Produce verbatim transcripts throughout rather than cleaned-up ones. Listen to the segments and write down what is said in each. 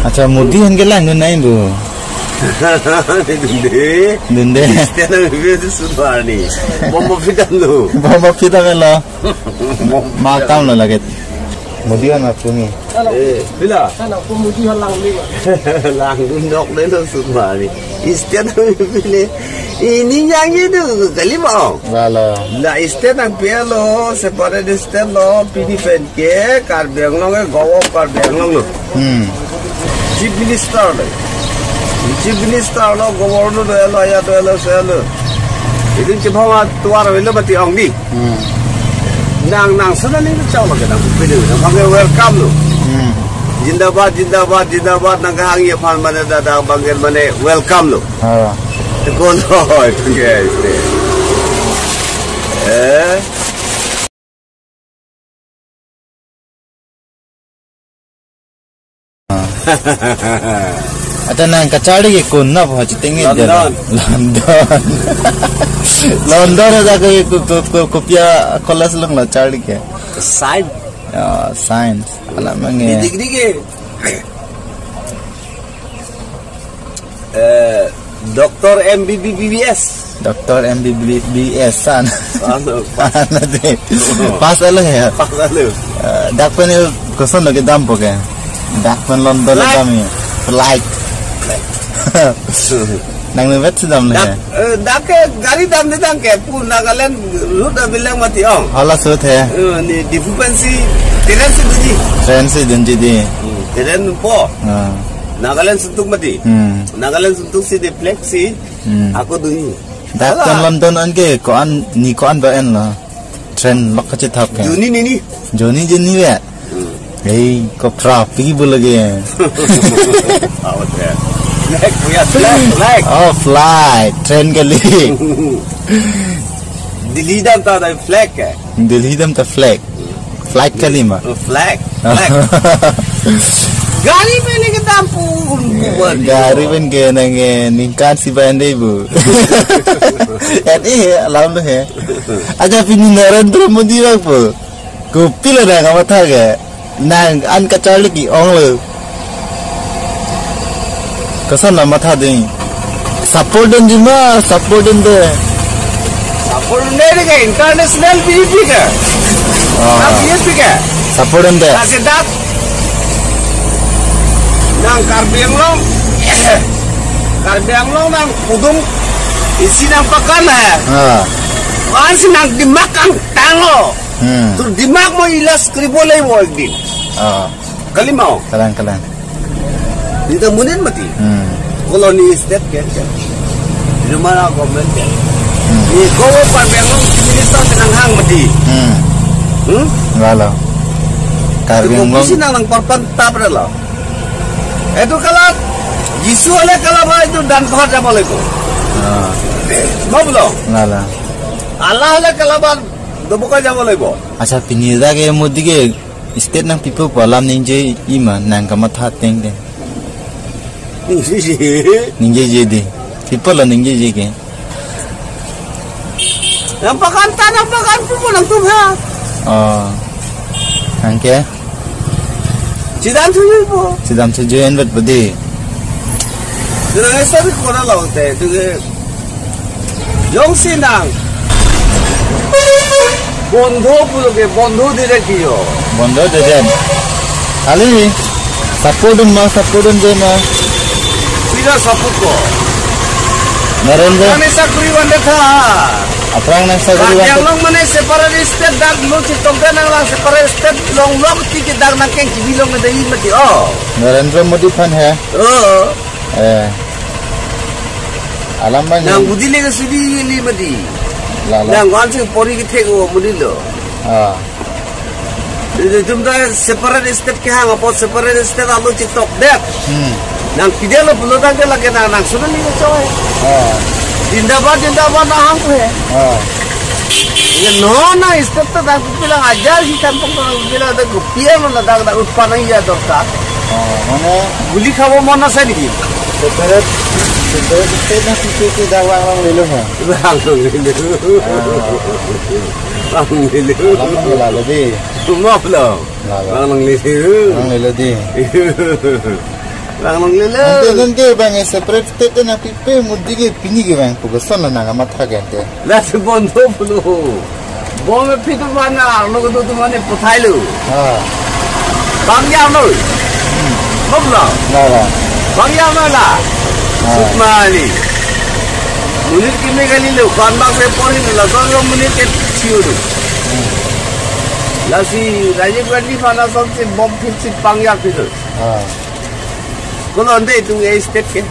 Accha, Modi aphan ke langdun nangji bo. Dunde. Dunde. State aphan ke sut varni. Bomb aphi damlo. Bomb aphi damlo. Bomb aphi dam. Ma tamlo lake. Modi aphan ma puni. Eh, pila? Sana ko Modi aphan langdun. Langdun nok de lo sut varni. State aphan ke pile. Pini nangji do, kali ma? Lalo. La state nangpilo, separate state lo, pini pen ke, Karbi Anglong ke, Governor of Karbi Anglong lo. Hmm. Chief Minister lo. Chief Minister lo, Governor lo, lo, ya lo, lo, so lo. Itum chibhong atuar velo mati ong di. Hmm. Nang, nang sana ni chau lo ke nang, pini, nang bang ke welcome lo. Hmm. Zindabad, zindabad, zindabad, nang kahang ye phan mane dada bang ke mane welcome lo. Ha. Kon hoi, tu ke este. Eh? Ata nang kacharli ke konat apot cheteng e London. London. London ada ke ko, ko, ko, kopia college along lo charli ke? Science. Ya, science. Alam nge. Di degree ke. Eh, Doctor M B B B S. Doctor M B B S san. Ano, pass. Ano de. Oh. Pass alo he. Pass alo. Eh, dak pen koson lo kedampo ke? Dak pen London lo kedam he. Flight. Flight. Nang ne vet si dam le. Dak, eh, dak ke gari damde tang ke pu Nagaland route abilang mati ong. Hala sut he. Eh, ne Diphu pensi, train si dunji. Train si dunji di. Hmm, train po. Ah. Nagaland suntuk mati. Hmm. Nagaland suntuk si de flag si. Hmm. Ako dunji. Dak pen London an ke ko-an ni ko-an ba en lo. Train lok kachethap ke. Juni nini. Juni juni ve. Hmm. Hei, ko pra pi bo lage. Awat ya. Flight, flight, flight. Oh, flight. Train kali. Delhi damta flight ke? Delhi damta flight. Flight kali ma? Oh, flight, flight. Gari pen ke dampo un kubar. Gari pen ke nang, eh, ningkan si ba ende bu. Edi he, alam lo he. Accha pini Narendra Modi bang po. Kopilo nang kamatha ke? Nang an kacharli ke-ong lo. Koson lo matha ding? Support dunji ma, support dunde? Support dunde ke international B J P ke. Ah. Na B J P ke. Support dunde. Lasi dak. Nang Karbi Anglong. Karbi Anglong nang pudung isi nang pakan he. Ah. Ansi nang dimak angtang lo. Hmm. Tu dimak mo ilas kribo le mo ek din. Ah. Kali ma? Kalang, kalang. Di ta munin mati. Hmm. Colony state ke, ke. Di mana government ke. Hmm. Ni ko wo Karbi Anglong minister senang hang mati. Hmm. Hmm? Lalo. Karbi Anglong. Bisi nang nang parpan tap re lo. Itu kalau Jisu ale kalau ba itu dan pahat sama leko. Ah. Mau belum? Lalo. Allah ale kalau ba dobuka jama lebo. Accha, pini dak ke Modi ke state nangpipo pu alam ningjeji ma, nang kamatha ateng dei? Ningjeji. Ningjeji dei. Pipo lo ningjeji ke? Nang pakan ta, nang pakan pupo nangtum ha. Oh. Nang ke? Chidam suju po. Chidam suju en bet budi. Nang esa bi kona lo te, tu ke. Jongsi nang. Bondho pulo ke, bondho dire kiyo. Bondho dire. Kali support dun ma, support dunde ma. Sida support ko. Narendra. Kami sakuri bande tha. Aphrang nang sakuri bande. Yang long mane separate state dak lo chitom ke nang lang separate state long long ti ke dak nang keng chibi long de i mati. Oh. Narendra Modi aphan he. Oh. Eh. Alam bang. Nang budi le ke sudi li mati. Lalo. Nang wan si pori ke thek o mudi lo. Ah. Itum ta separate state kehang apot separate state alo chitok det. Hmm. Nang pide lo pulo tang ke lake nang nang sudah ni choi. Ah. Zindabad, zindabad nang hang he. Ah. Ye no na state ta dak pilang ajar si tampung ta pilang dak piang lo dak dak utpan ya dokta. Oh, mane guli khabo mon ase niki? Separate, separate state na P K K dak lang lang lelo ha. Lang lang lelo. Ah. Lang lelo. Lang lelo. Alam lang lalo di. Mop lo. Lalo. Lang lang lelo. Lang lelo di. Bang long lele. Ante non ke bang separate state na pipe Modi ke pini ke bang pu koson na nang matha ke ante. Lasi bondho pulo. Bom phi atum aphan arlo kedo atum aphan pathailo. Ha. Bang ya noi. Bom lo. Na na. Bang ya noi la. Ha. Sukmali. Monit kimi kalilo, kan bak se pori lo, kan lo monit ke thiu lo. Lasi Rajiv Gandhi aphan asonsi bom phit si pangya phit lo. Ha. Kolo ante itum ke state ke.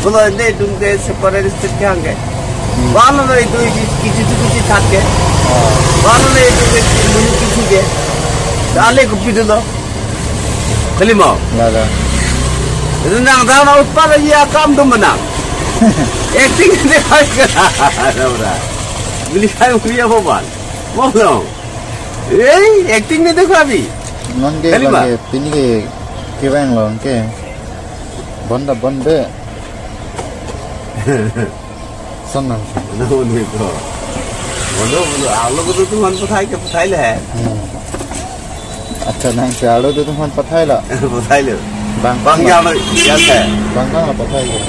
Kolo ante itum ke separate state ke hang ke. Hmm. Kolo ante itum ke kichi tu kichi that ke. Ah. Kolo ante itum ke muni kichi ke. Dale kopi tu lo. Kali mo? Ya, ya. Itu nang dah na utpar lagi akam tu menang. Acting ini baik. Ada ora. Beli kayu beli apa, Bang? Mau dong. Eh, acting ni tu kami. Non ke kali bang ma? Ke pini ke kevang long ke. Bon da bon be. Son nang. Na bon be ko. Bondo, bondo, arlo kedo atum aphan pathai ke pathailo he. Hmm. Accha, nang si arlo kedo atum aphan pathailo. Pathailo. Bang bang ya, ya he. Bang bang la pathai ke.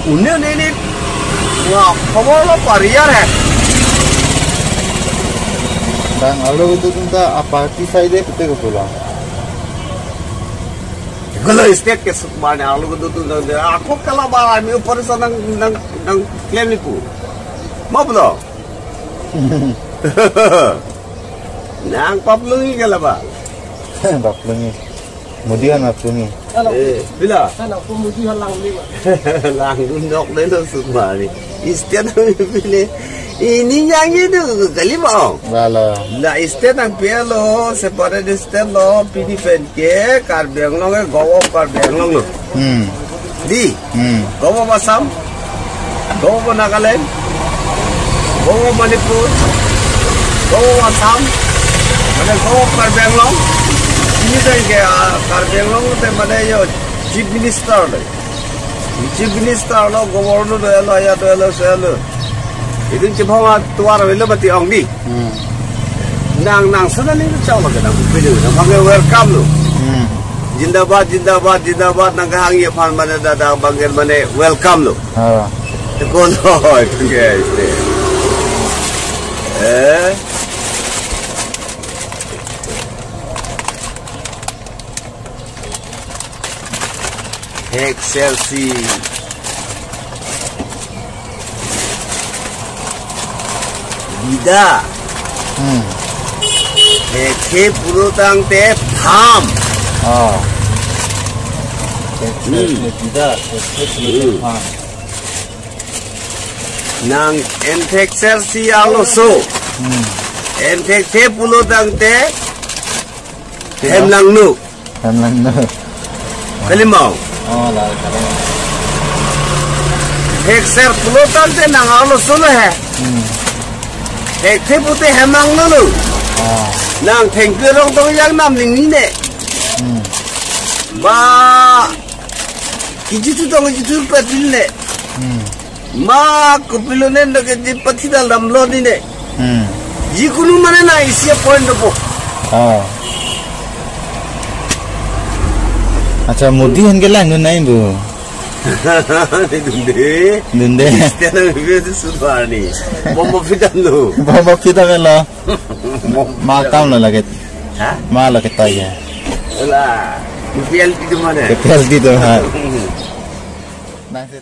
Une une ni. Wah, khobor lo pariar he. Bang arlo kedo atum ta a party side pute ko pulang. Kolo state ke sukma ne arlo kedo atum ta. Ako kala ba ami upar sa nang, nang, nang claim ni pu. Ma pulo. Nang paplungi kala ba. Paplungi. Modi aphan paplungi. Hello. Eh, bila? Hello, ko Modi aphan lang ni ba. Langdun nok le lo sukma ni. State nang pile. Ini yang itu kali ma. Wala. La state nang pilo, separate state lo, pini pen ke, Karbi Anglong ke, Govt of Karbi Anglong lo. Hmm. Di. Hmm. Govt of Assam, Govt of Nagaland, Govt of Manipur, Govt of Assam, mane Govt of Karbi Anglong. Ini pen ke, ah, Karbi Anglong te mane yo Chief Minister lo. Chief Minister lo, Governor lo, elo ya, elo selo. Itu chibong atuar velo bati ong di. Hmm. Nang nang sana ni chau lo ke nang pinu, nang bang ke welcome lo. Hmm. Jindabad, jindabad, jindabad, nang kahang ye phan mane dada bang ke mane welcome lo. Ha. Kolo, itu ke, itu. Eh? Hek sersi. Bida. Hmm. Hek he pulo tangte pham. Oh. Hek he Hmm. pulo bida, hek he pulo Hmm. pham. Nang en thekser si arloso. Hmm. En thekthe pulo tangte hem langno. Hem langno. Kali ma? Oh, la, kali. Thekser pulo tangte nang arloso lo he. Hmm. Thekthe pute hem langno lo. Oh. Nang thengpi rong tong yang nam ning ni ne. Hmm. Ba kijitu tong kijitu patil ne. Hmm. Ma kopilo ne dak ke pathi dal damlo ni ne. Hmm. Jikunu mane na isi a point dopo. Oh. Accha, Modi aphan ke langdun nai bo. Dunde. Dunde. State na bibi tu sudar ni. Bombo phi damlo. Bombo phi damlo. Bombo Ma phi dam- kam lo lake. Ha? Ma lake ta ya. La. P L T tu mane. P L T tu ha. Nang se